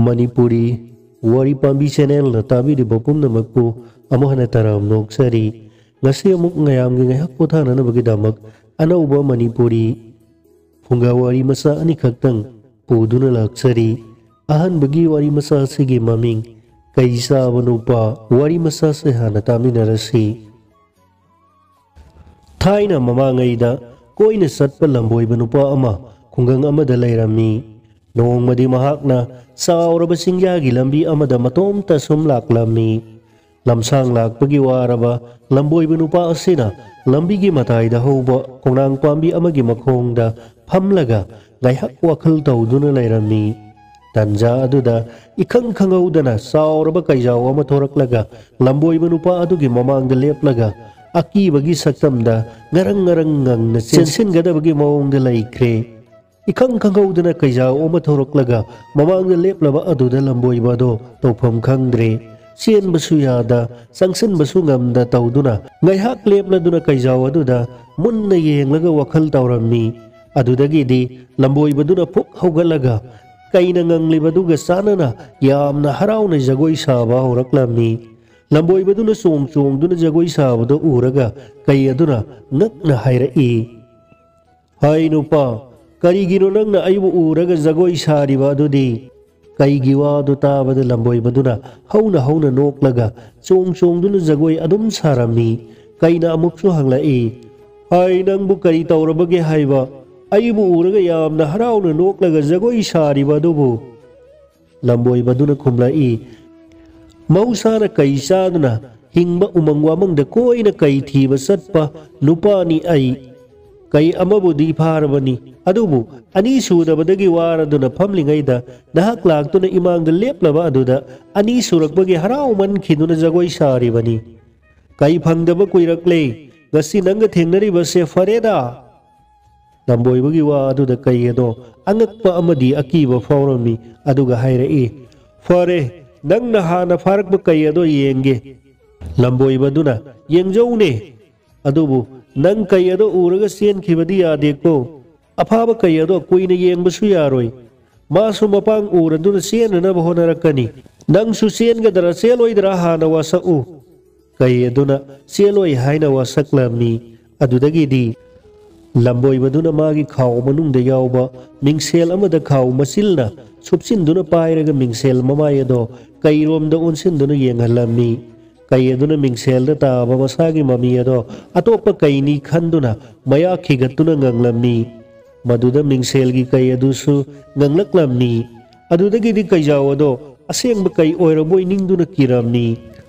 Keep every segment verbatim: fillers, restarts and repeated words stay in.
ꯃꯅꯤꯄꯨꯔꯤ ꯋꯥꯔꯤ ꯄꯥꯝꯕꯤ ꯆꯦꯅꯦꯜꯅ ꯇꯥꯕꯤꯔꯤꯕ ꯄꯨꯝꯅꯃꯛꯄꯨ ꯑꯃꯨꯛ ꯍꯟꯅ ꯇꯔꯥꯝꯅ ꯑꯣꯛꯆꯔꯤ꯫ ꯉꯁꯤ ꯑꯃꯨꯛ ꯃꯌꯥꯝꯒꯤ ꯉꯥꯏꯍꯥꯛ ꯄꯣꯊꯥꯅꯅꯕꯒꯤꯗꯃꯛ ꯑꯅꯧꯕ ꯃꯅꯤꯄꯨꯔꯤ ꯐꯨꯡꯒꯥ ꯋꯥꯔꯤ ꯃꯆꯥ ꯑꯅꯤꯈꯛꯇꯪ ꯄꯨꯗꯨꯅ ꯂꯥꯛꯆꯔꯤ꯫ ꯑꯍꯥꯟꯕꯒꯤ ꯋꯥꯔꯤ ꯃꯆꯥ ꯑꯁꯤꯒꯤ ꯃꯃꯤꯡ ꯀꯩ ꯆꯥꯕ ꯅꯨꯄꯥ꯫ ꯋꯥꯔꯤ ꯃꯆꯥꯁꯦ ꯍꯥꯟꯅ ꯇꯥꯃꯤꯟꯅꯔꯁꯤ꯫ ꯊꯥꯏꯅ ꯃꯃꯥꯡꯉꯩꯗ ꯀꯣꯏꯅ ꯆꯠꯄ ꯂꯝꯕꯣꯏꯕ ꯅꯨꯄꯥ ꯑꯃ ꯈꯨꯡꯒꯪ ꯑꯃꯗ ꯂꯩꯔꯝꯃꯤ꯫ ꯅꯣꯡꯃꯗꯤ ꯃꯍꯥꯛꯅ ꯆꯥꯎꯔꯕ ꯆꯤꯡꯌꯥꯒꯤ ꯂꯝꯕꯤ ꯑꯃꯗ ꯃꯇꯣꯝꯇ ꯁꯨꯝ ꯂꯥꯛꯂꯝꯃꯤ꯫ ꯂꯝꯁꯥꯡ ꯂꯥꯛꯄꯒꯤ ꯋꯥꯔꯕ ꯂꯝꯕꯣꯏꯕ ꯅꯨꯄꯥ ꯑꯁꯤꯅ ꯂꯝꯕꯤꯒꯤ ꯃꯇꯥꯏꯗ ꯍꯧꯕ ꯈꯣꯡꯅꯥꯡ ꯄꯥꯝꯕꯤ ꯑꯃꯒꯤ ꯃꯈꯣꯡꯗ ꯐꯝꯂꯒ ꯉꯥꯏꯍꯥꯛ ꯋꯥꯈꯜ ꯇꯧꯗꯨꯅ ꯂꯩꯔꯝꯃꯤ꯫ ꯇꯟꯖꯥ ꯑꯗꯨꯗ ꯏꯈꯪ ꯈꯪꯍꯧꯗꯅ ꯆꯥꯎꯔꯕ ꯀꯩꯖꯥꯎ ꯑꯃ ꯊꯣꯔꯛꯂꯒ ꯂꯝꯕꯣꯏꯕ ꯅꯨꯄꯥ ꯑꯗꯨꯒꯤ ꯃꯃꯥꯡꯗ ꯂꯦꯞꯂꯒ ꯑꯀꯤꯕꯒꯤ ꯁꯛꯇꯝꯗ ꯉꯔꯪ ꯉꯔꯪ ꯉꯪꯅ ꯆꯦꯟꯁꯤꯟꯒꯗꯕꯒꯤ ꯃꯑꯣꯡꯗ ꯂꯩꯈ꯭ꯔꯦ꯫ ꯏꯈꯪ ꯈꯪꯍꯧꯗꯅ ꯀꯩꯖꯥꯎ ꯑꯃ ꯊꯣꯔꯛꯂꯒ ꯃꯃꯥꯡꯗ ꯂꯦꯞꯂꯕ ꯑꯗꯨꯗ ꯂꯝꯕꯣꯏꯕ ꯑꯗꯣ ꯇꯧꯐꯝ ꯈꯪꯗ꯭ꯔꯦ꯫ ꯆꯦꯟꯕꯁꯨ ꯌꯥꯗ, ꯆꯪꯁꯤꯟꯕꯁꯨ ꯉꯝꯗ ꯇꯧꯗꯨꯅ ꯉꯥꯏꯍꯥꯛ ꯂꯦꯞꯂꯗꯨꯅ ꯀꯩꯖꯥꯎ ꯑꯗꯨꯗ ꯃꯨꯟꯅ ꯌꯦꯡꯂꯒ ꯋꯥꯈꯜ ꯇꯧꯔꯝꯃꯤ꯫ ꯑꯗꯨꯗꯒꯤꯗꯤ ꯂꯝꯕꯣꯏꯕꯗꯨꯅ ꯐꯨꯛ ꯍꯧꯒꯠꯂꯒ ꯀꯩꯅ ꯉꯪꯂꯤꯕꯗꯨꯒ ꯆꯥꯟꯅꯅ ꯌꯥꯝꯅ ꯍꯔꯥꯎꯅ ꯖꯒꯣꯏ ꯁꯥꯕ ꯍꯧꯔꯛꯂꯝꯃꯤ꯫ ꯂꯝꯕꯣꯏꯕꯗꯨꯅ ꯆꯣꯡ ꯆꯣꯡꯗꯨꯅ ꯖꯒꯣꯏ ꯁꯥꯕꯗꯨ ꯎꯔꯒ ꯀꯩ ꯑꯗꯨꯅ ꯉꯛꯅ ꯍꯥꯏꯔꯛꯏ, "ꯍꯩ ꯅꯨꯄꯥ, ꯀꯔꯤꯒꯤꯅꯣ ꯅꯪꯅ ꯑꯩꯕꯨ ꯎꯔꯒ ꯖꯒꯣꯏ ꯁꯥꯔꯤꯕ ꯑꯗꯨꯗꯤ?" ꯀꯩꯒꯤ ꯋꯥꯗꯨ ꯇꯥꯕꯗ ꯂꯝꯕꯣꯏꯕꯗꯨꯅ ꯍꯧꯅ ꯍꯧꯅ ꯅꯣꯛꯂꯒ ꯆꯣꯡ ꯆꯣꯡꯗꯨꯅ ꯖꯒꯣꯏ ꯑꯗꯨꯝ ꯁꯥꯔꯝꯃꯤ꯫ ꯀꯩꯅ ꯑꯃꯨꯛꯁꯨ ꯍꯪꯂꯛꯏ, "ꯍꯩ, ꯅꯪꯕꯨ ꯀꯔꯤ ꯇꯧꯔꯕꯒꯦ ꯍꯥꯏꯕ? ꯑꯩꯕꯨ ꯎꯔꯒ ꯌꯥꯝꯅ ꯍꯔꯥꯎꯅ ꯅꯣꯛꯂꯒ ꯖꯒꯣꯏ ꯁꯥꯔꯤꯕ ꯑꯗꯨꯕꯨ?" ꯂꯝꯕꯣꯏꯕꯗꯨꯅ ꯈꯨꯝꯂꯛꯏ, "ꯃꯍꯧꯁꯥꯅ ꯀꯩ ꯆꯥꯗꯨꯅ ꯍꯤꯡꯕ ꯎꯃꯪ ꯋꯥꯃꯪꯗ ꯀꯣꯏꯅ ꯀꯩ ꯊꯤꯕ ꯆꯠꯄ ꯅꯨꯄꯥꯅꯤ ꯑꯩ꯫ ꯀꯩ ꯑꯃꯕꯨꯗꯤ ꯐꯥꯔꯕꯅꯤ, ꯑꯗꯨꯕꯨ ꯑꯅꯤ ꯁꯨꯗꯕꯗꯒꯤ ꯋꯥꯔꯗꯨꯅ ꯐꯝꯂꯤꯉꯩꯗ ꯅꯍꯥꯛ ꯂꯥꯛꯇꯨꯅ ꯏꯃꯥꯡꯗ ꯂꯦꯞꯂꯕ ꯑꯗꯨꯗ ꯑꯅꯤ ꯁꯨꯔꯛꯄꯒꯤ ꯍꯔꯥꯎꯃꯟꯈꯤꯗꯨꯅ ꯖꯒꯣꯏ ꯁꯥꯔꯤꯕꯅꯤ꯫ ꯀꯩ ꯐꯪꯗꯕ ꯀꯨꯏꯔꯛꯂꯦ, ꯉꯁꯤ ꯅꯪꯒ ꯊꯦꯡꯅꯔꯤꯕꯁꯦ ꯐꯔꯦꯗ!" ꯂꯝꯕꯣꯏꯕꯒꯤ ꯋꯥ ꯑꯗꯨꯗ ꯀꯩ ꯑꯗꯣ ꯑꯉꯛꯄ ꯑꯃꯗꯤ ꯑꯀꯤꯕ ꯐꯥꯎꯔꯝꯃꯤ꯫ ꯑꯗꯨꯒ ꯍꯥꯏꯔꯛꯏ, "ꯐꯔꯦ, ꯅꯪꯅ ꯍꯥꯟꯅ ꯐꯥꯔꯛꯄ ꯀꯩ ꯑꯗꯣ ꯌꯦꯡꯒꯦ꯫" ꯂꯝꯕꯣꯏꯕꯗꯨꯅ, "ꯌꯦꯡꯖꯧꯅꯦ, ꯑꯗꯨꯕꯨ ꯅꯪ ꯀꯩ ꯑꯗꯣ ꯎꯔꯒ ꯆꯦꯟꯈꯤꯕꯗꯤ ꯌꯥꯗꯦꯀꯣ꯫ ꯑꯐꯥꯕ ꯀꯩ ꯑꯗꯣ ꯀꯨꯏꯅ ꯌꯦꯡꯕꯁꯨ ꯌꯥꯔꯣꯏ꯫ ꯃꯥꯁꯨ ꯃꯄꯥꯡ ꯎꯔꯗꯨꯅ ꯆꯦꯟꯅꯅꯕ ꯍꯣꯠꯅꯔꯛꯀꯅꯤ꯫ "ꯅꯪꯁꯨ ꯆꯦꯟꯒꯗ꯭ꯔꯥ ꯆꯦꯜꯂꯣꯏꯗ꯭ꯔꯥ ꯍꯥꯟꯅ ꯋꯥꯁꯛꯎ"꯫ ꯀꯩ ꯑꯗꯨꯅ "ꯆꯦꯜꯂꯣꯏ" ꯍꯥꯏꯅ ꯋꯥꯁꯛꯂꯝꯃꯤ꯫ ꯑꯗꯨꯗꯒꯤꯗꯤ ꯂꯝꯕꯣꯏꯕꯗꯨꯅ ꯃꯥꯒꯤ ꯈꯥꯎ ꯃꯅꯨꯡꯗ ꯌꯥꯎꯕ ꯃꯤꯡꯁꯦꯜ ꯑꯃꯗ ꯈꯥꯎ ꯃꯆꯤꯜꯅ ꯁꯨꯞꯆꯤꯟꯗꯨꯅ ꯄꯥꯏꯔꯒ ꯃꯤꯡꯁꯦꯜ ꯃꯃꯥꯏ ꯑꯗꯣ ꯀꯩꯔꯣꯝꯗ ꯑꯣꯟꯁꯤꯟꯗꯨꯅ ꯌꯦꯡꯍꯜꯂꯝꯃꯤ꯫ ꯀꯩ ꯑꯗꯨꯅ ꯃꯤꯡꯁꯦꯜꯗ ꯇꯥꯕ ꯃꯁꯥꯒꯤ ꯃꯃꯤ ꯑꯗꯣ ꯑꯇꯣꯞꯄ ꯀꯩꯅꯤ ꯈꯟꯗꯨꯅ ꯃꯌꯥ ꯈꯤꯒꯠꯇꯨꯅ ꯉꯪꯂꯝꯃꯤ꯫ ꯃꯗꯨꯗ ꯃꯤꯡꯁꯦꯜꯒꯤ ꯀꯩ ꯑꯗꯨꯁꯨ ꯉꯪꯂꯛꯂꯝꯃꯤ꯫ ꯑꯗꯨꯗꯒꯤꯗꯤ ꯀꯩꯖꯥꯎ ꯑꯗꯣ ꯑꯁꯦꯡꯕ ꯀꯩ ꯑꯣꯏꯔꯕꯣꯏ ꯅꯤꯡꯗꯨꯅ ꯀꯤꯔꯝꯃꯤ꯫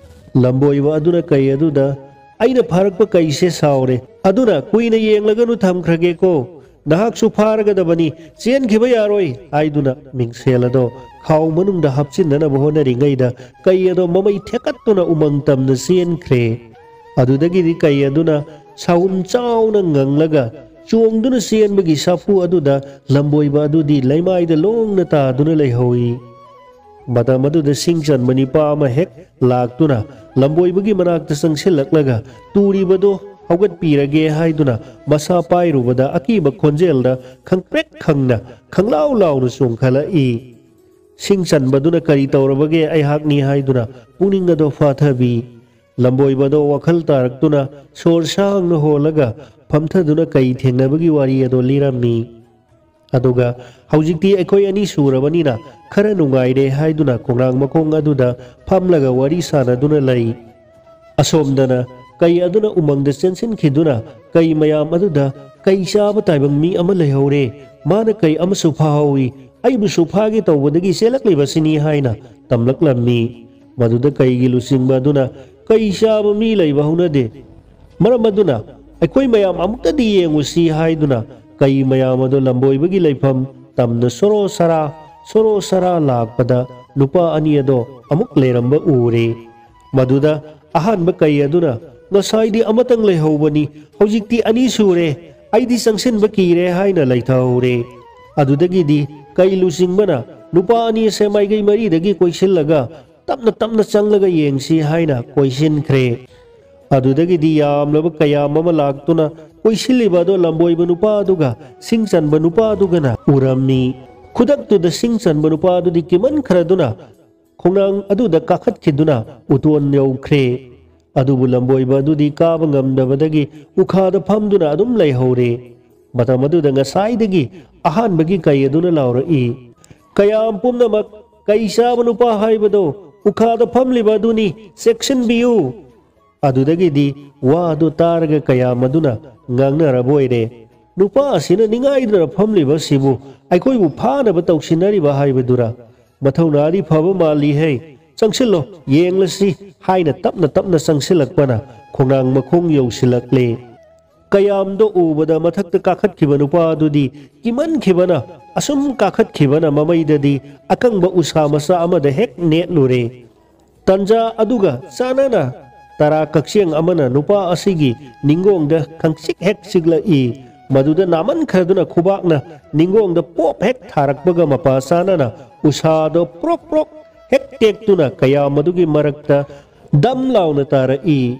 ꯂꯝꯕꯣꯏꯕ ꯑꯗꯨꯅ ꯀꯩ ꯑꯗꯨꯗ, "ꯑꯩꯅ ꯐꯥꯔꯛꯄ ꯀꯩꯁꯦ ꯁꯥꯎꯔꯦ, ꯑꯗꯨꯅ ꯀꯨꯏꯅ ꯌꯦꯡꯂꯒꯅꯨ, ꯊꯝꯈ꯭ꯔꯒꯦꯀꯣ꯫ ꯅꯍꯥꯛꯁꯨ ꯐꯥꯔꯒꯗꯕꯅꯤ, ꯆꯦꯟꯈꯤꯕ ꯌꯥꯔꯣꯏ" ꯍꯥꯏꯗꯨꯅ ꯃꯤꯡꯁꯦꯜ ꯑꯗꯣ ꯈꯥꯎ ꯃꯅꯨꯡꯗ ꯍꯥꯞꯆꯤꯟꯅꯅꯕ ꯍꯣꯠꯅꯔꯤꯉꯩꯗ ꯀꯩ ꯑꯗꯣ ꯃꯃꯩ ꯊꯦꯛꯀꯠꯇꯨꯅ ꯎꯃꯪ ꯇꯝꯅ ꯆꯦꯟꯈ꯭ꯔꯦ꯫ ꯑꯗꯨꯗꯒꯤꯗꯤ ꯀꯩ ꯑꯗꯨꯅ ꯁꯥꯎꯟ ꯆꯥꯎꯅ ꯉꯪꯂꯒ ꯆꯣꯡꯗꯨꯅ ꯆꯦꯟꯕꯒꯤ ꯁꯥꯐꯨ ꯑꯗꯨꯗ ꯂꯝꯕꯣꯏꯕ ꯑꯗꯨꯗꯤ ꯂꯩꯃꯥꯏꯗ ꯂꯣꯡꯅ ꯇꯥꯗꯨꯅ ꯂꯩꯍꯧꯏ꯫ ꯃꯇꯝ ꯑꯗꯨꯗ ꯁꯤꯡ ꯆꯟꯕ ꯅꯤꯄꯥ ꯑꯃ ꯍꯦꯛ ꯂꯥꯛꯇꯨꯅ ꯂꯝꯕꯣꯏꯕꯒꯤ ꯃꯅꯥꯛꯇ ꯆꯪꯁꯤꯜꯂꯛꯂꯒ ꯇꯨꯔꯤꯕꯗꯣ ꯍꯧꯒꯠꯄꯤꯔꯒꯦ ꯍꯥꯏꯗꯨꯅ ꯃꯁꯥ ꯄꯥꯏꯔꯨꯕꯗ ꯑꯀꯤꯕ ꯈꯣꯟꯖꯦꯜꯗ ꯈꯪꯄ꯭ꯔꯦꯛ ꯈꯪꯅ ꯈꯪꯂꯥꯎ ꯂꯥꯎꯅ ꯆꯣꯡꯈꯠꯂꯛꯏ꯫ ꯁꯤꯡ ꯆꯟꯕꯗꯨꯅ "ꯀꯔꯤ ꯇꯧꯔꯕꯒꯦ ꯑꯩꯍꯥꯛꯅꯤ?" ꯍꯥꯏꯗꯨꯅ ꯄꯨꯛꯅꯤꯡ ꯑꯗꯣ ꯐꯥꯊꯕꯤ꯫ ꯂꯝꯕꯣꯏꯕꯗꯣ ꯋꯥꯈꯜ ꯇꯥꯔꯛꯇꯨꯅ ꯁꯣꯔ ꯁꯥꯡꯅ ꯍꯣꯜꯂꯒ ꯐꯝꯊꯗꯨꯅ ꯀꯩ ꯊꯦꯡꯅꯕꯒꯤ ꯋꯥꯔꯤ ꯑꯗꯣ ꯂꯤꯔꯝꯃꯤ꯫ ꯑꯗꯨꯒ "ꯍꯧꯖꯤꯛꯇꯤ ꯑꯩꯈꯣꯏ ꯑꯅꯤ ꯁꯨꯔꯕꯅꯤꯅ ꯈꯔ ꯅꯨꯡꯉꯥꯏꯔꯦ" ꯍꯥꯏꯗꯨꯅ ꯈꯣꯡꯅꯥꯡ ꯃꯈꯣꯡ ꯑꯗꯨꯗ ꯐꯝꯂꯒ ꯋꯥꯔꯤ ꯁꯥꯟꯅꯗꯨꯅ ꯂꯩ꯫ ꯑꯁꯣꯝꯗꯅ ꯀꯩ ꯑꯗꯨꯅ ꯎꯃꯪꯗ ꯆꯦꯟꯁꯤꯟꯈꯤꯗꯨꯅ ꯀꯩ ꯃꯌꯥꯝ ꯑꯗꯨꯗ "ꯀꯩ ꯆꯥꯕ ꯇꯥꯏꯕꯪ ꯃꯤ ꯑꯃ ꯂꯩꯍꯧꯔꯦ, ꯃꯥꯅ ꯀꯩ ꯑꯃꯁꯨ ꯐꯥꯍꯧꯏ, ꯑꯩꯕꯨꯁꯨ ꯐꯥꯒꯦ ꯇꯧꯕꯗꯒꯤ ꯆꯦꯜꯂꯛꯂꯤꯕꯁꯤꯅꯤ" ꯍꯥꯏꯅ ꯇꯝꯂꯛꯂꯝꯃꯤ꯫ ꯃꯗꯨꯗ ꯀꯩꯒꯤ ꯂꯨꯆꯤꯡꯕ ꯑꯗꯨꯅ "ꯀꯩ ꯆꯥꯕ ꯃꯤ ꯂꯩꯕ ꯍꯧꯅꯗꯦ, ꯃꯔꯝ ꯑꯗꯨꯅ ꯑꯩꯈꯣꯏ ꯃꯌꯥꯝ ꯑꯃꯨꯛꯇꯗꯤ ꯌꯦꯡꯉꯨꯁꯤ" ꯍꯥꯏꯗꯨꯅ ꯀꯩ ꯃꯌꯥꯝ ꯑꯗꯨ ꯂꯝꯕꯣꯏꯕꯒꯤ ꯂꯩꯐꯝ ꯇꯝꯅ ꯁꯣꯔꯣ ꯁꯔꯥ, ꯁꯣꯔꯣ ꯁꯔꯥ ꯂꯥꯛꯄꯗ ꯅꯨꯄꯥ ꯑꯅꯤ ꯑꯗꯣ ꯑꯃꯨꯛ ꯂꯩꯔꯝꯕ ꯎꯔꯦ꯫ ꯃꯗꯨꯗ ꯑꯍꯥꯟꯕ ꯀꯩ ꯑꯗꯨꯅ "ꯉꯁꯥꯏꯗꯤ ꯑꯃꯇꯪ ꯂꯩꯍꯧꯕꯅꯤ, ꯍꯧꯖꯤꯛꯇꯤ ꯑꯅꯤ ꯁꯨꯔꯦ, ꯑꯩꯗꯤ ꯆꯪꯁꯤꯟꯕ ꯀꯤꯔꯦ" ꯍꯥꯏꯅ ꯂꯩꯊꯍꯧꯔꯦ꯫ ꯑꯗꯨꯗꯒꯤꯗꯤ ꯀꯩ ꯂꯨꯆꯤꯡꯕꯅ "ꯅꯨꯄꯥ ꯑꯅꯤ ꯑꯁꯦ ꯃꯥꯏꯀꯩ ꯃꯔꯤꯗꯒꯤ ꯀꯣꯏꯁꯤꯜꯂꯒ ꯇꯞꯅ ꯇꯞꯅ ꯆꯪꯂꯒ ꯌꯦꯡꯁꯤ" ꯍꯥꯏꯅ ꯀꯣꯏꯁꯤꯟꯈ꯭ꯔꯦ꯫ ꯑꯗꯨꯗꯒꯤꯗꯤ ꯌꯥꯝꯂꯕ ꯀꯌꯥꯝ ꯑꯃ ꯂꯥꯛꯇꯨꯅ ꯀꯣꯏꯁꯤꯜꯂꯤꯕ ꯑꯗꯣ ꯂꯝꯕꯣꯏꯕ ꯅꯨꯄꯥ ꯑꯗꯨꯒ ꯁꯤꯡ ꯆꯟꯕ ꯅꯨꯄꯥ ꯑꯗꯨꯒꯅ ꯎꯔꯝꯃꯤ꯫ ꯈꯨꯗꯛꯇꯨꯗ ꯁꯤꯡ ꯆꯟꯕ ꯅꯨꯄꯥ ꯑꯗꯨꯗꯤ ꯀꯤꯃꯟꯈ꯭ꯔꯗꯨꯅ ꯈꯣꯡꯅꯥꯡ ꯑꯗꯨꯗ ꯀꯥꯈꯠꯈꯤꯗꯨꯅ ꯎꯇꯣꯟ ꯌꯧꯈ꯭ꯔꯦ꯫ ꯑꯗꯨꯕꯨ ꯂꯝꯕꯣꯏꯕ ꯑꯗꯨꯗꯤ ꯀꯥꯕ ꯉꯝꯗꯕꯗꯒꯤ ꯎꯈꯥꯗ ꯐꯝꯗꯨꯅ ꯑꯗꯨꯝ ꯂꯩꯍꯧꯔꯦ꯫ ꯃꯇꯝ ꯑꯗꯨꯗ ꯉꯁꯥꯏꯗꯒꯤ ꯑꯍꯥꯟꯕꯒꯤ ꯀꯩ ꯑꯗꯨꯅ ꯂꯥꯎꯔꯛꯏ, "ꯀꯌꯥꯝ ꯄꯨꯝꯅꯃꯛ, ꯀꯩ ꯆꯥꯕ ꯅꯨꯄꯥ ꯍꯥꯏꯕꯗꯣ ꯎꯈꯥꯗ ꯐꯝꯂꯤꯕ ꯑꯗꯨꯅꯤ, ꯆꯦꯛꯁꯤꯟꯕꯤꯌꯨ!" ꯑꯗꯨꯗꯒꯤꯗꯤ ꯋꯥ ꯑꯗꯨ ꯇꯥꯔꯒ ꯀꯌꯥꯝ ꯑꯗꯨꯅ ꯉꯥꯡꯅꯔꯕ ꯑꯣꯏꯔꯦ, "ꯅꯨꯄꯥ ꯑꯁꯤꯅ ꯅꯤꯡꯉꯥꯏꯗꯨꯅ ꯐꯝꯂꯤꯕ ꯑꯁꯤꯕꯨ ꯑꯩꯈꯣꯏꯕꯨ ꯐꯥꯅꯕ ꯇꯧꯁꯤꯟꯅꯔꯤꯕ ꯍꯥꯏꯕꯗꯨꯔꯥ? ꯃꯊꯧꯅꯥꯗꯤ ꯐꯕ ꯃꯥꯜꯂꯤꯍꯦ꯫ ꯆꯪꯁꯤꯜꯂꯣ, ꯌꯦꯡꯂꯁꯤ," ꯍꯥꯏꯅ ꯇꯞꯅ ꯇꯞꯅ ꯆꯪꯁꯤꯜꯂꯛꯄꯅ ꯈꯣꯡꯅꯥꯡ ꯃꯈꯣꯡ ꯌꯧꯁꯤꯜꯂꯛꯂꯦ꯫ ꯀꯌꯥꯝꯗꯣ ꯎꯕꯗ ꯃꯊꯛꯇ ꯀꯥꯈꯠꯈꯤꯕ ꯅꯨꯄꯥ ꯑꯗꯨꯗꯤ ꯀꯤꯃꯟꯈꯤꯕꯅ, ꯑꯁꯨꯝ ꯀꯥꯈꯠꯈꯤꯕꯅ ꯃꯃꯩꯗꯗꯤ ꯑꯀꯪꯕ ꯎꯁꯥ ꯃꯆꯥ ꯑꯃꯗ ꯍꯦꯛ ꯅꯦꯠꯂꯨꯔꯦ꯫ ꯇꯟꯖꯥ ꯑꯗꯨꯒ ꯆꯥꯟꯅꯅ ꯇꯔꯥ ꯀꯛꯆꯦꯡ ꯑꯃꯅ ꯅꯨꯄꯥ ꯑꯁꯤꯒꯤ ꯅꯤꯡꯒꯣꯡꯗ ꯈꯪꯆꯤꯛ ꯍꯦꯛ ꯆꯤꯛꯂꯛꯏ꯫ ꯃꯗꯨꯗ ꯅꯥꯃꯟꯈ꯭ꯔꯗꯨꯅ ꯈꯨꯕꯥꯛꯅ ꯅꯤꯡꯒꯣꯡꯗ ꯄꯣꯞ ꯍꯦꯛ ꯊꯥꯔꯛꯄꯒ ꯃꯄꯥ ꯆꯥꯟꯅꯅ ꯎꯁꯥꯗꯣ ꯄ꯭ꯔꯣꯛ ꯄ꯭ꯔꯣꯛ ꯍꯦꯛ ꯇꯦꯛꯇꯨꯅ ꯀꯌꯥꯝ ꯑꯗꯨꯒꯤ ꯃꯔꯛꯇ ꯗꯝ ꯂꯥꯎꯅ ꯇꯥꯔꯛꯏ꯫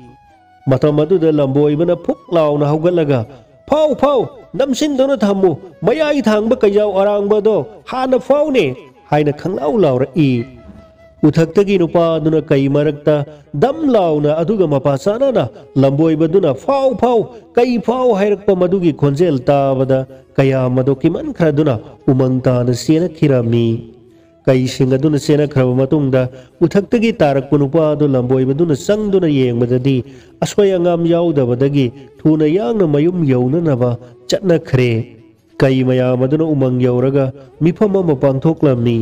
ꯃꯇꯝ ꯑꯗꯨꯗ ꯂꯝꯕꯣꯏꯕꯅ ꯐꯨꯛ ꯂꯥꯎꯅ ꯍꯧꯒꯠꯂꯒ, "ꯐꯥꯎ, ꯐꯥꯎ, ꯅꯝꯁꯤꯟꯗꯨꯅ ꯊꯝꯃꯨ, ꯃꯌꯥꯏ ꯊꯥꯡꯕ ꯀꯩꯖꯥꯎ ꯑꯔꯥꯡꯕꯗꯣ ꯍꯥꯟꯅ ꯐꯥꯎꯅꯦ!" ꯍꯥꯏꯅ ꯈꯪꯂꯥꯎ ꯂꯥꯎꯔꯛꯏ꯫ ꯎꯊꯛꯇꯒꯤ ꯅꯨꯄꯥ ꯑꯗꯨꯅ ꯀꯩ ꯃꯔꯛꯇ ꯗꯝ ꯂꯥꯎꯅ ꯑꯗꯨꯒ ꯃꯄꯥ ꯆꯥꯟꯅꯅ ꯂꯝꯕꯣꯏꯕꯗꯨꯅ "ꯐꯥꯎ, ꯐꯥꯎ, ꯀꯩ ꯐꯥꯎ" ꯍꯥꯏꯔꯛꯄ ꯃꯗꯨꯒꯤ ꯈꯣꯟꯖꯦꯜ ꯇꯥꯕꯗ ꯀꯌꯥꯝ ꯑꯗꯣ ꯀꯤꯃꯟꯈ꯭ꯔꯗꯨꯅ ꯎꯃꯪ ꯇꯥꯅ ꯆꯦꯟꯅꯈꯤꯔꯝꯃꯤ꯫ ꯀꯩꯁꯤꯡ ꯑꯗꯨꯅ ꯆꯦꯟꯅꯈ꯭ꯔꯕ ꯃꯇꯨꯡꯗ ꯎꯊꯛꯇꯒꯤ ꯇꯥꯔꯛꯄ ꯅꯨꯄꯥ ꯑꯗꯨ ꯂꯝꯕꯣꯏꯕꯗꯨꯅ ꯆꯪꯗꯨꯅ ꯌꯦꯡꯕꯗꯗꯤ ꯑꯁꯣꯏ ꯑꯉꯥꯝ ꯌꯥꯎꯗꯕꯗꯒꯤ ꯊꯨꯅ ꯌꯥꯡꯅ ꯃꯌꯨꯝ ꯌꯧꯅꯅꯕ ꯆꯠꯅꯈ꯭ꯔꯦ꯫ ꯀꯩ ꯃꯌꯥꯝ ꯑꯗꯨꯅ ꯎꯃꯪ ꯌꯧꯔꯒ ꯃꯤꯐꯝ ꯑꯃ ꯄꯥꯡꯊꯣꯛꯂꯝꯃꯤ꯫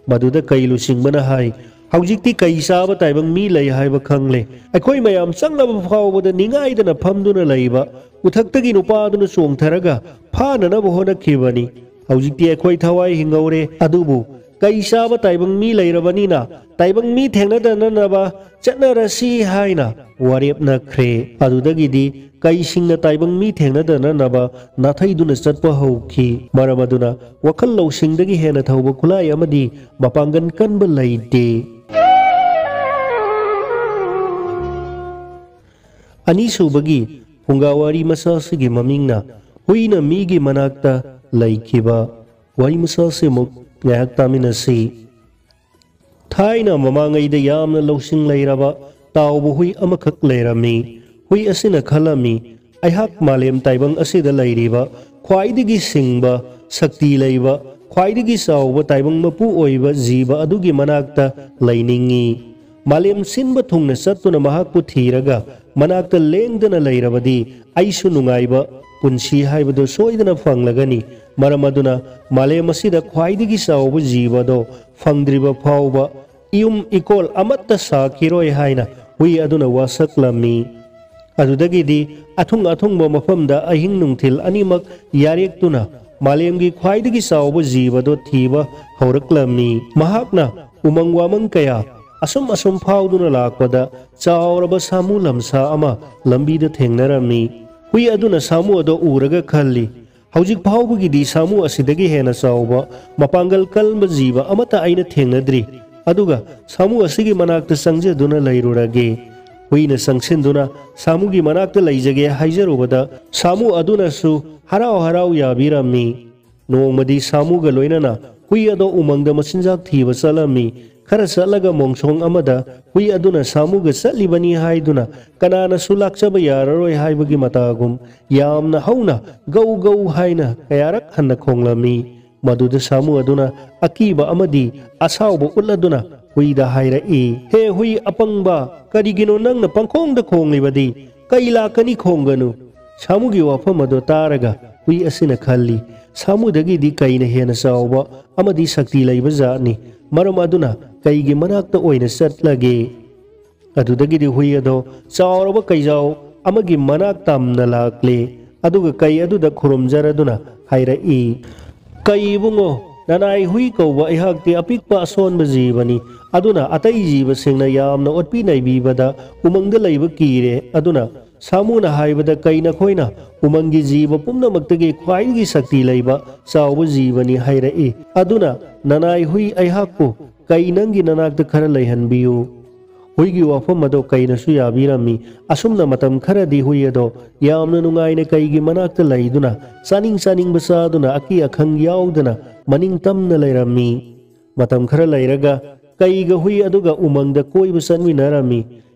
ꯃꯗꯨꯗ ꯀꯩ ꯂꯨꯆꯤꯡꯕꯅ ꯍꯥꯏ, "ꯍꯧꯖꯤꯛꯇꯤ ꯀꯩ ꯆꯥꯕ ꯇꯥꯏꯕꯪ ꯃꯤ ꯂꯩ ꯍꯥꯏꯕ ꯈꯪꯂꯦ꯫ ꯑꯩꯈꯣꯏ ꯃꯌꯥꯝ ꯆꯪꯂꯕ ꯐꯥꯎꯕꯗ ꯅꯤꯡꯉꯥꯏꯗꯅ ꯐꯝꯗꯨꯅ ꯂꯩꯕ ꯎꯊꯛꯇꯒꯤ ꯅꯨꯄꯥ ꯑꯗꯨꯅ ꯆꯣꯡꯊꯔꯒ ꯐꯥꯅꯅꯕ ꯍꯣꯠꯅꯈꯤꯕꯅꯤ꯫ ꯍꯧꯖꯤꯛꯇꯤ ꯑꯩꯈꯣꯏ ꯊꯋꯥꯏ ꯍꯤꯡꯍꯧꯔꯦ, ꯑꯗꯨꯕꯨ ꯀꯩ ꯆꯥꯕ ꯇꯥꯏꯕꯪ ꯃꯤ ꯂꯩꯔꯕꯅꯤꯅ ꯇꯥꯏꯕꯪ ꯃꯤ ꯊꯦꯡꯅꯗꯅꯅꯕ ꯆꯠꯅꯔꯁꯤ" ꯍꯥꯏꯅ ꯋꯥꯔꯦꯞꯅꯈ꯭ꯔꯦ꯫ ꯑꯗꯨꯗꯒꯤꯗꯤ ꯀꯩꯁꯤꯡꯅ ꯇꯥꯏꯕꯪ ꯃꯤ ꯊꯦꯡꯅꯗꯅꯅꯕ ꯅꯥꯊꯩꯗꯨꯅ ꯆꯠꯄ ꯍꯧꯈꯤ꯫ ꯃꯔꯝ ꯑꯗꯨꯅ ꯋꯥꯈꯜ ꯂꯧꯁꯤꯡꯗꯒꯤ ꯍꯦꯟꯅ ꯊꯧꯕ ꯈꯨꯠꯂꯥꯏ ꯑꯃꯗꯤ ꯃꯄꯥꯡꯒꯜ ꯀꯟꯕ ꯂꯩꯇꯦ꯫ ꯑꯅꯤꯁꯨꯕꯒꯤ ꯐꯨꯡꯒꯥ ꯋꯥꯔꯤ ꯃꯆꯥ ꯑꯁꯤꯒꯤ ꯃꯃꯤꯡꯅ ꯍꯨꯏꯅ ꯃꯤꯒꯤ ꯃꯅꯥꯛꯇ ꯂꯩꯈꯤꯕ꯫ ꯋꯥꯔꯤ ꯃꯆꯥꯁꯤꯃꯨꯛ ꯉꯥꯏꯍꯥꯛ ꯇꯥꯃꯤꯟꯅꯁꯤ꯫ ꯊꯥꯏꯅ ꯃꯃꯥꯡꯉꯩꯗ ꯌꯥꯝꯅ ꯂꯧꯁꯤꯡ ꯂꯩꯔꯕ ꯇꯥꯎꯕ ꯍꯨꯏ ꯑꯃꯈꯛ ꯂꯩꯔꯝꯃꯤ꯫ ꯍꯨꯏ ꯑꯁꯤꯅ ꯈꯜꯂꯝꯃꯤ, "ꯑꯩꯍꯥꯛ ꯃꯥꯂꯦꯝ ꯇꯥꯏꯕꯪ ꯑꯁꯤꯗ ꯂꯩꯔꯤꯕ ꯈ꯭ꯋꯥꯏꯗꯒꯤ ꯁꯤꯡꯕ, ꯁꯛꯇꯤ ꯂꯩꯕ, ꯈ꯭ꯋꯥꯏꯗꯒꯤ ꯆꯥꯎꯕ ꯇꯥꯏꯕꯪ ꯃꯄꯨ ꯑꯣꯏꯕ ꯖꯤꯕ ꯑꯗꯨꯒꯤ ꯃꯅꯥꯛꯇ ꯂꯩꯅꯤꯡꯏ꯫ ꯃꯥꯂꯦꯝ ꯁꯤꯟꯕ ꯊꯨꯡꯅ ꯆꯠꯇꯨꯅ ꯃꯍꯥꯛꯄꯨ ꯊꯤꯔꯒ ꯃꯅꯥꯛꯇ ꯂꯦꯡꯗꯅ ꯂꯩꯔꯕꯗꯤ ꯑꯩꯁꯨ ꯅꯨꯡꯉꯥꯏꯕ ꯄꯨꯟꯁꯤ ꯍꯥꯏꯕꯗꯨ ꯁꯣꯏꯗꯅ ꯐꯪꯂꯒꯅꯤ꯫ ꯃꯔꯝ ꯑꯗꯨꯅ ꯃꯥꯂꯦꯝ ꯑꯁꯤꯗ ꯈ꯭ꯋꯥꯏꯗꯒꯤ ꯆꯥꯎꯕ ꯖꯤꯕꯗꯣ ꯐꯪꯗ꯭ꯔꯤꯕ ꯐꯥꯎꯕ ꯏꯌꯨꯝ ꯏꯀꯣꯜ ꯑꯃꯠꯇ ꯁꯥꯈꯤꯔꯣꯏ" ꯍꯥꯏꯅ ꯍꯨꯏ ꯑꯗꯨꯅ ꯋꯥꯁꯛꯂꯝꯃꯤ꯫ ꯑꯗꯨꯗꯒꯤꯗꯤ ꯑꯊꯨꯡ ꯑꯊꯨꯡꯕ ꯃꯐꯝꯗ ꯑꯍꯤꯡ ꯅꯨꯡꯊꯤꯜ ꯑꯅꯤꯃꯛ ꯌꯥꯔꯦꯛꯇꯨꯅ ꯃꯥꯂꯦꯝꯒꯤ ꯈ꯭ꯋꯥꯏꯗꯒꯤ ꯆꯥꯎꯕ ꯖꯤꯕꯗꯣ ꯊꯤꯕ ꯍꯧꯔꯛꯂꯝꯃꯤ꯫ ꯃꯍꯥꯛꯅ ꯎꯃꯪ ꯋꯥꯃꯪ ꯀꯌꯥ, ꯑꯁꯨꯝ ꯑꯁꯨꯝ ꯐꯥꯎꯗꯨꯅ ꯂꯥꯛꯄꯗ ꯆꯥꯎꯔꯕ ꯁꯥꯃꯨ ꯂꯝꯁꯥ ꯑꯃ ꯂꯝꯕꯤꯗ ꯊꯦꯡꯅꯔꯝꯃꯤ꯫ ꯍꯨꯏ ꯑꯗꯨꯅ ꯁꯥꯃꯨ ꯑꯗꯣ ꯎꯔꯒ ꯈꯜꯂꯤ, "ꯍꯧꯖꯤꯛ ꯐꯥꯎꯕꯒꯤꯗꯤ ꯁꯥꯃꯨ ꯑꯁꯤꯗꯒꯤ ꯍꯦꯟꯅ ꯆꯥꯎꯕ, ꯃꯄꯥꯡꯒꯜ ꯀꯟꯕ ꯖꯤꯕ ꯑꯃꯠꯇ ꯑꯩꯅ ꯊꯦꯡꯅꯗ꯭ꯔꯤ꯫ ꯑꯗꯨꯒ ꯁꯥꯃꯨ ꯑꯁꯤꯒꯤ ꯃꯅꯥꯛꯇ ꯆꯪꯖꯗꯨꯅ ꯂꯩꯔꯨꯔꯒꯦ"꯫ ꯍꯨꯏꯅ ꯆꯪꯁꯤꯟꯗꯨꯅ ꯁꯥꯃꯨꯒꯤ ꯃꯅꯥꯛꯇ ꯂꯩꯖꯒꯦ ꯍꯥꯏꯖꯔꯨꯕꯗ ꯁꯥꯃꯨ ꯑꯗꯨꯅꯁꯨ ꯍꯔꯥꯎ ꯍꯔꯥꯎ ꯌꯥꯕꯤꯔꯝꯃꯤ꯫ ꯅꯣꯡꯃꯗꯤ ꯁꯥꯃꯨꯒ ꯂꯣꯏꯅꯅ ꯍꯨꯏ ꯑꯗꯣ ꯎꯃꯪꯗ ꯃꯆꯤꯟꯖꯥꯛ ꯊꯤꯕ ꯆꯠꯂꯝꯃꯤ꯫ ꯈꯔ ꯆꯠꯂꯒ ꯃꯣꯡꯁꯣꯡ ꯑꯃꯗ ꯍꯨꯏ ꯑꯗꯨꯅ ꯁꯥꯃꯨꯒ ꯆꯠꯂꯤꯕꯅꯤ ꯍꯥꯏꯗꯨꯅ ꯀꯅꯥꯅꯁꯨ ꯂꯥꯛꯆꯕ ꯌꯥꯔꯔꯣꯏ ꯍꯥꯏꯕꯒꯤ ꯃꯇꯥꯒꯨꯝ ꯌꯥꯝꯅ ꯍꯧꯅ "ꯒꯧ ꯒꯧ" ꯍꯥꯏꯅ ꯀꯌꯥꯔꯛ ꯍꯟꯅ ꯈꯣꯡꯂꯝꯃꯤ꯫ ꯃꯗꯨꯗ ꯁꯥꯃꯨ ꯑꯗꯨꯅ ꯑꯀꯤꯕ ꯑꯃꯗꯤ ꯑꯁꯥꯎꯕ ꯎꯠꯂꯗꯨꯅ ꯍꯨꯏꯗ ꯍꯥꯏꯔꯛꯏ, "ꯍꯦ ꯍꯨꯏ ꯑꯄꯪꯕ, ꯀꯔꯤꯒꯤꯅꯣ ꯅꯪꯅ ꯄꯪꯈꯣꯡꯗ ꯈꯣꯡꯂꯤꯕꯗꯤ? ꯀꯩ ꯂꯥꯛꯀꯅꯤ ꯈꯣꯡꯒꯅꯨ?" ꯁꯥꯃꯨꯒꯤ ꯋꯥꯐꯝ ꯑꯗꯨ ꯇꯥꯔꯒ ꯍꯨꯏ ꯑꯁꯤꯅ ꯈꯜꯂꯤ, "ꯁꯥꯃꯨꯗꯒꯤꯗꯤ ꯀꯩꯅ ꯍꯦꯟꯅ ꯆꯥꯎꯕ ꯑꯃꯗꯤ ꯁꯛꯇꯤ ꯂꯩꯕ ꯖꯥꯠꯅꯤ꯫ ꯃꯔꯝ ꯑꯗꯨꯅ ꯀꯩꯒꯤ ꯃꯅꯥꯛꯇ ꯑꯣꯏꯅ ꯆꯠꯂꯒꯦ?" ꯑꯗꯨꯗꯒꯤꯗꯤ ꯍꯨꯏ ꯑꯗꯣ ꯆꯥꯎꯔꯕ ꯀꯩꯖꯥꯎ ꯑꯃꯒꯤ ꯃꯅꯥꯛ ꯇꯝꯅ ꯂꯥꯛꯂꯦ꯫ ꯑꯗꯨꯒ ꯀꯩ ꯑꯗꯨꯗ ꯈꯨꯔꯨꯝꯖꯔꯗꯨꯅ ꯍꯥꯏꯔꯛꯏ, "ꯀꯩ ꯏꯕꯨꯡꯉꯣ, ꯅꯅꯥꯏ ꯍꯨꯏ ꯀꯧꯕ ꯑꯩꯍꯥꯛꯇꯤ ꯑꯄꯤꯛꯄ ꯑꯁꯣꯟꯕ ꯖꯤꯕꯅꯤ꯫ ꯑꯗꯨꯅ ꯑꯇꯩ ꯖꯤꯕꯁꯤꯡꯅ ꯌꯥꯝꯅ ꯑꯣꯠꯄꯤ ꯅꯩꯕꯤꯕꯗ ꯎꯃꯪꯗ ꯂꯩꯕ ꯀꯤꯔꯦ꯫ ꯑꯗꯨꯅ ꯁꯥꯃꯨꯅ ꯍꯥꯏꯕꯗ ꯀꯩ ꯅꯈꯣꯏꯅ ꯎꯃꯪꯒꯤ ꯖꯤꯕ ꯄꯨꯝꯅꯃꯛꯇꯒꯤ ꯈ꯭ꯋꯥꯏꯗꯒꯤ ꯁꯛꯇꯤ ꯂꯩꯕ ꯆꯥꯎꯕ ꯖꯤꯕꯅꯤ ꯍꯥꯏꯔꯛꯏ꯫ ꯑꯗꯨꯅ ꯅꯅꯥꯏ ꯍꯨꯏ ꯑꯩꯍꯥꯛꯄꯨ ꯀꯩ ꯅꯪꯒꯤ ꯅꯅꯥꯛꯇ ꯈꯔ ꯂꯩꯍꯟꯕꯤꯌꯨ"꯫ ꯍꯨꯏꯒꯤ ꯋꯥꯐꯝ ꯑꯗꯣ ꯀꯩꯅꯁꯨ ꯌꯥꯕꯤꯔꯝꯃꯤ꯫ ꯑꯁꯨꯝꯅ ꯃꯇꯝ ꯈꯔꯗꯤ ꯍꯨꯏ ꯑꯗꯣ ꯌꯥꯝꯅ ꯅꯨꯡꯉꯥꯏꯅ ꯀꯩꯒꯤ ꯃꯅꯥꯛꯇ ꯂꯩꯗꯨꯅ, ꯆꯥꯅꯤꯡ ꯆꯥꯅꯤꯡꯕ ꯆꯥꯗꯨꯅ, ꯑꯀꯤ ꯑꯈꯪ ꯌꯥꯎꯗꯅ ꯃꯅꯤꯡ ꯇꯝꯅ ꯂꯩꯔꯝꯃꯤ꯫ ꯃꯇꯝ ꯈꯔ ꯂꯩꯔꯒ ꯀꯩꯒ ꯍꯨꯏ ꯑꯗꯨꯒ ꯎꯃꯪꯗ ꯀꯣꯏꯕ ꯆꯠꯃꯤꯟꯅꯔꯝꯃꯤ꯫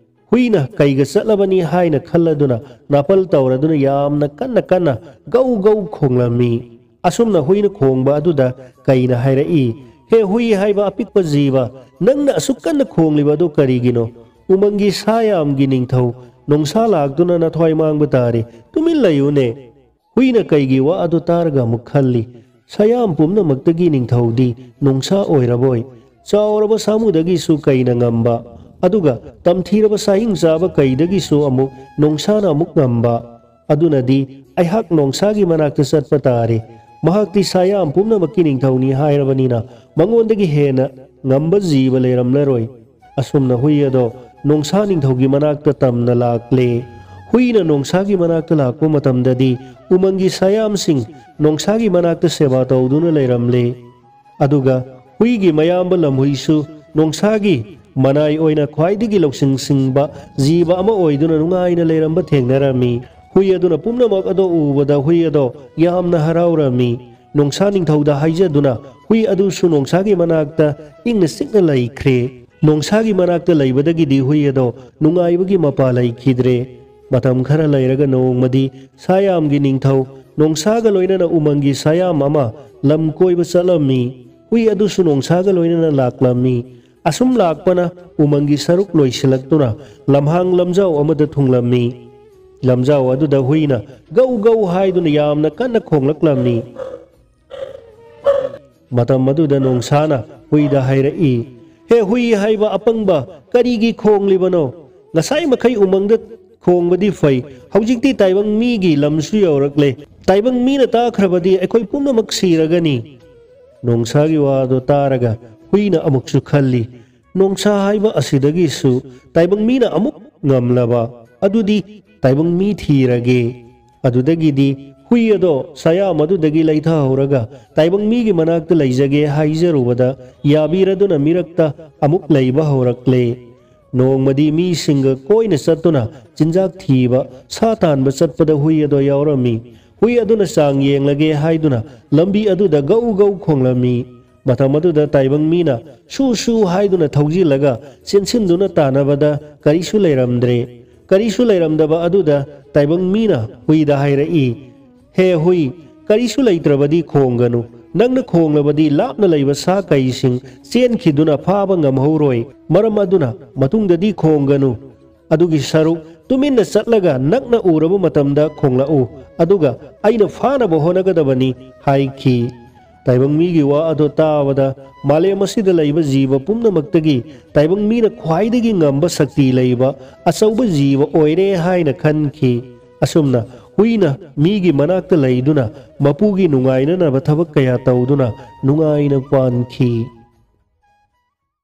ꯍꯨꯏꯅ ꯀꯩꯒ ꯆꯠꯂꯕꯅꯤ ꯍꯥꯏꯅ ꯈꯜꯂꯗꯨꯅ ꯅꯥꯄꯜ ꯇꯧꯔꯗꯨꯅ ꯌꯥꯝꯅ ꯀꯟꯅ ꯀꯟꯅ ꯒꯧ ꯒꯧ ꯈꯣꯡꯂꯝꯃꯤ꯫ ꯑꯁꯨꯝꯅ ꯍꯨꯏꯅ ꯈꯣꯡꯕ ꯑꯗꯨꯗ ꯀꯩꯅ ꯍꯥꯏꯔꯛꯏ, "ꯍꯦ ꯍꯨꯏ ꯍꯥꯏꯕ ꯑꯄꯤꯛꯄ ꯖꯤꯕ, ꯅꯪꯅ ꯑꯁꯨꯛ ꯀꯟꯅ ꯈꯣꯡꯂꯤꯕ ꯑꯗꯨ ꯀꯔꯤꯒꯤꯅꯣ? ꯎꯃꯪꯒꯤ ꯁꯥ ꯌꯥꯝꯒꯤ ꯅꯤꯡꯊꯧ ꯅꯣꯡꯁꯥ ꯂꯥꯛꯇꯨꯅ ꯅꯊ꯭ꯋꯥꯏ ꯃꯥꯡꯕ ꯇꯥꯔꯦ꯫ ꯇꯨꯃꯤꯟ ꯂꯩꯌꯨꯅꯦ!" ꯍꯨꯏꯅ ꯀꯩꯒꯤ ꯋꯥ ꯑꯗꯨ ꯇꯥꯔꯒ ꯑꯃꯨꯛ ꯈꯜꯂꯤ, "ꯁꯥꯌꯥꯝ ꯄꯨꯝꯅꯃꯛꯇꯒꯤ ꯅꯤꯡꯊꯧꯗꯤ ꯅꯣꯡꯁꯥ ꯑꯣꯏꯔꯕꯣꯏ? ꯆꯥꯎꯔꯕ ꯁꯥꯃꯨꯗꯒꯤꯁꯨ ꯀꯩꯅ ꯉꯝꯕ, ꯑꯗꯨꯒ ꯇꯝꯊꯤꯔꯕ ꯁꯥꯍꯤꯡ ꯆꯥꯕ ꯀꯩꯗꯒꯤꯁꯨ ꯑꯃꯨꯛ ꯅꯣꯡꯁꯥꯅ ꯑꯃꯨꯛ ꯉꯝꯕ꯫ ꯑꯗꯨꯅꯗꯤ ꯑꯩꯍꯥꯛ ꯅꯣꯡꯁꯥꯒꯤ ꯃꯅꯥꯛꯇ ꯆꯠꯄ ꯇꯥꯔꯦ꯫ ꯃꯍꯥꯛꯇꯤ ꯁꯥꯌꯥꯝ ꯄꯨꯝꯅꯃꯛꯀꯤ ꯅꯤꯡꯊꯧꯅꯤ ꯍꯥꯏꯔꯕꯅꯤꯅ ꯃꯉꯣꯟꯗꯒꯤ ꯍꯦꯟꯅ ꯉꯝꯕ ꯖꯤꯕ ꯂꯩꯔꯝꯂꯔꯣꯏ꯫" ꯑꯁꯨꯝꯅ ꯍꯨꯏ ꯑꯗꯣ ꯅꯣꯡꯁꯥ ꯅꯤꯡꯊꯧꯒꯤ ꯃꯅꯥꯛꯇ ꯇꯝꯅ ꯂꯥꯛꯂꯦ꯫ ꯍꯨꯏꯅ ꯅꯣꯡꯁꯥꯒꯤ ꯃꯅꯥꯛꯇ ꯂꯥꯛꯄ ꯃꯇꯝꯗꯗꯤ ꯎꯃꯪꯒꯤ ꯁꯥꯌꯥꯝꯁꯤꯡ ꯅꯣꯡꯁꯥꯒꯤ ꯃꯅꯥꯛꯇ ꯁꯦꯕꯥ ꯇꯧꯗꯨꯅ ꯂꯩꯔꯝꯂꯦ꯫ ꯑꯗꯨꯒ ꯍꯨꯏꯒꯤ ꯃꯌꯥꯝꯕ ꯂꯝꯍꯨꯏꯁꯨ ꯅꯣꯡꯁꯥꯒꯤ ꯃꯅꯥꯏ ꯑꯣꯏꯅ ꯈ꯭ꯋꯥꯏꯗꯒꯤ ꯂꯧꯁꯤꯡ ꯁꯤꯡꯕ ꯖꯤꯕ ꯑꯃ ꯑꯣꯏꯗꯨꯅ ꯅꯨꯡꯉꯥꯏꯅ ꯂꯩꯔꯝꯕ ꯊꯦꯡꯅꯔꯝꯃꯤ꯫ ꯍꯨꯏ ꯑꯗꯨꯅ ꯄꯨꯝꯅꯃꯛ ꯑꯗꯣ ꯎꯕꯗ ꯍꯨꯏ ꯑꯗꯣ ꯌꯥꯝꯅ ꯍꯔꯥꯎꯔꯝꯃꯤ꯫ ꯅꯣꯡꯁꯥ ꯅꯤꯡꯊꯧꯗ ꯍꯥꯏꯖꯗꯨꯅ ꯍꯨꯏ ꯑꯗꯨꯁꯨ ꯅꯣꯡꯁꯥꯒꯤ ꯃꯅꯥꯛꯇ ꯏꯪꯅ ꯆꯤꯛꯅ ꯂꯩꯈ꯭ꯔꯦ꯫ ꯅꯣꯡꯁꯥꯒꯤ ꯃꯅꯥꯛꯇ ꯂꯩꯕꯗꯒꯤꯗꯤ ꯍꯨꯏ ꯑꯗꯣ ꯅꯨꯡꯉꯥꯏꯕꯒꯤ ꯃꯄꯥ ꯂꯩꯈꯤꯗ꯭ꯔꯦ꯫ ꯃꯇꯝ ꯈꯔ ꯂꯩꯔꯒ ꯅꯣꯡꯃꯗꯤ ꯁꯥꯌꯥꯝꯒꯤ ꯅꯤꯡꯊꯧ ꯅꯣꯡꯁꯥꯒ ꯂꯣꯏꯅꯅ ꯎꯃꯪꯒꯤ ꯁꯥꯌꯥꯝ ꯑꯃ ꯂꯝ ꯀꯣꯏꯕ ꯆꯠꯂꯝꯃꯤ꯫ ꯍꯨꯏ ꯑꯗꯨꯁꯨ ꯅꯣꯡꯁꯥꯒ ꯂꯣꯏꯅꯅ ꯂꯥꯛꯂꯝꯃꯤ꯫ ꯑꯁꯨꯝ ꯂꯥꯛꯄꯅ ꯎꯃꯪꯒꯤ ꯁꯔꯨꯛ ꯂꯣꯏꯁꯤꯜꯂꯛꯇꯨꯅ ꯂꯝꯍꯥꯡ ꯂꯝꯖꯥꯎ ꯑꯃꯗ ꯊꯨꯡꯂꯝꯃꯤ꯫ ꯂꯝꯖꯥꯎ ꯑꯗꯨꯗ ꯍꯨꯏꯅ ꯒꯧ ꯒꯧ ꯍꯥꯏꯗꯨꯅ ꯌꯥꯝꯅ ꯀꯟꯅ ꯈꯣꯡꯂꯛꯂꯝꯃꯤ꯫ ꯃꯇꯝ ꯑꯗꯨꯗ ꯅꯣꯡꯁꯥꯅ ꯍꯨꯏꯗ ꯍꯥꯏꯔꯛꯏ, "ꯍꯦ ꯍꯨꯏ ꯍꯥꯏꯕ ꯑꯄꯪꯕ, ꯀꯔꯤꯒꯤ ꯈꯣꯡꯂꯤꯕꯅꯣ? ꯉꯁꯥꯏ ꯃꯈꯩ ꯎꯃꯪꯗ ꯈꯣꯡꯕꯗꯤ ꯐꯩ, ꯍꯧꯖꯤꯛꯇꯤ ꯇꯥꯏꯕꯪ ꯃꯤꯒꯤ ꯂꯝꯁꯨ ꯌꯧꯔꯛꯂꯦ꯫ ꯇꯥꯏꯕꯪ ꯃꯤꯅ ꯇꯥꯈ꯭ꯔꯕꯗꯤ ꯑꯩꯈꯣꯏ ꯄꯨꯝꯅꯃꯛ ꯁꯤꯔꯒꯅꯤ꯫" ꯅꯣꯡꯁꯥꯒꯤ ꯋꯥꯗꯣ ꯇꯥꯔꯒ ꯍꯨꯏꯅ ꯑꯃꯨꯛꯁꯨ ꯈꯜꯂꯤ, "ꯅꯣꯡꯁꯥ ꯍꯥꯏꯕ ꯑꯁꯤꯗꯒꯤꯁꯨ ꯇꯥꯏꯕꯪ ꯃꯤꯅ ꯑꯃꯨꯛ ꯉꯝꯂꯕ, ꯑꯗꯨꯗꯤ ꯇꯥꯏꯕꯪ ꯃꯤ ꯊꯤꯔꯒꯦ꯫" ꯑꯗꯨꯗꯒꯤꯗꯤ ꯍꯨꯏ ꯑꯗꯣ ꯁꯥꯌꯥꯝ ꯑꯗꯨꯗꯒꯤ ꯂꯩꯊꯍꯧꯔꯒ ꯇꯥꯏꯕꯪ ꯃꯤꯒꯤ ꯃꯅꯥꯛꯇ ꯂꯩꯖꯒꯦ ꯍꯥꯏꯖꯔꯨꯕꯗ ꯌꯥꯕꯤꯔꯗꯨꯅ ꯃꯤꯔꯛꯇ ꯑꯃꯨꯛ ꯂꯩꯕ ꯍꯧꯔꯛꯂꯦ꯫ ꯅꯣꯡꯃꯗꯤ ꯃꯤꯁꯤꯡꯒ ꯀꯣꯏꯅ ꯆꯠꯇꯨꯅ ꯆꯤꯟꯖꯥꯛ ꯊꯤꯕ, ꯁꯥ ꯇꯥꯟꯕ ꯆꯠꯄꯗ ꯍꯨꯏ ꯑꯗꯣ ꯌꯥꯎꯔꯝꯃꯤ꯫ ꯍꯨꯏ ꯑꯗꯨꯅ ꯆꯥꯡ ꯌꯦꯡꯂꯒꯦ ꯍꯥꯏꯗꯨꯅ ꯂꯝꯕꯤ ꯑꯗꯨꯗ ꯒꯧ ꯒꯧ ꯈꯣꯡꯂꯝꯃꯤ꯫ ꯃꯇꯝ ꯑꯗꯨꯗ ꯇꯥꯏꯕꯪ ꯃꯤꯅ ꯁꯨ ꯁꯨ ꯍꯥꯏꯗꯨꯅ ꯊꯧꯖꯤꯜꯂꯒ ꯆꯦꯟꯁꯤꯟꯗꯨꯅ ꯇꯥꯟꯅꯕꯗ ꯀꯔꯤꯁꯨ ꯂꯩꯔꯝꯗ꯭ꯔꯦ꯫ ꯀꯔꯤꯁꯨ ꯂꯩꯔꯝꯗꯕ ꯑꯗꯨꯗ ꯇꯥꯏꯕꯪ ꯃꯤꯅ ꯍꯨꯏꯗ ꯍꯥꯏꯔꯛꯏ, "ꯍꯦ ꯍꯨꯏ, ꯀꯔꯤꯁꯨ ꯂꯩꯇ꯭ꯔꯕꯗꯤ ꯈꯣꯡꯒꯅꯨ꯫ ꯅꯪꯅ ꯈꯣꯡꯂꯕꯗꯤ ꯂꯥꯞꯅ ꯂꯩꯕ ꯁꯥ ꯀꯩꯁꯤꯡ ꯆꯦꯟꯈꯤꯗꯨꯅ ꯐꯥꯕ ꯉꯝꯍꯧꯔꯣꯏ꯫ ꯃꯔꯝ ꯑꯗꯨꯅ ꯃꯇꯨꯡꯗꯗꯤ ꯈꯣꯡꯒꯅꯨ꯫ ꯑꯗꯨꯒꯤ ꯁꯔꯨꯛ ꯇꯨꯃꯤꯟꯅ ꯆꯠꯂꯒ ꯅꯛꯅ ꯎꯔꯕ ꯃꯇꯝꯗ ꯈꯣꯡꯂꯛꯎ, ꯑꯗꯨꯒ ꯑꯩꯅ ꯐꯥꯅꯕ ꯍꯣꯠꯅꯒꯗꯕꯅꯤ" ꯍꯥꯏꯈꯤ꯫ ꯇꯥꯏꯕꯪ ꯃꯤꯒꯤ ꯋꯥ ꯑꯗꯨ ꯇꯥꯕꯗ ꯃꯥꯂꯦꯝ ꯑꯁꯤꯗ ꯂꯩꯕ ꯖꯤꯕ ꯄꯨꯝꯅꯃꯛꯇꯒꯤ ꯇꯥꯏꯕꯪ ꯃꯤꯅ ꯈ꯭ꯋꯥꯏꯗꯒꯤ ꯉꯝꯕ ꯁꯛꯇꯤ ꯂꯩꯕ ꯑꯆꯧꯕ ꯖꯤꯕ ꯑꯣꯏꯔꯦ ꯍꯥꯏꯅ ꯈꯟꯈꯤ꯫ ꯑꯁꯨꯝꯅ ꯍꯨꯏꯅ ꯃꯤꯒꯤ ꯃꯅꯥꯛꯇ ꯂꯩꯗꯨꯅ ꯃꯄꯨꯒꯤ ꯅꯨꯡꯉꯥꯏꯅꯅꯕ ꯊꯕꯛ ꯀꯌꯥ ꯇꯧꯗꯨꯅ ꯅꯨꯡꯉꯥꯏꯅ ꯄꯥꯟꯈꯤ꯫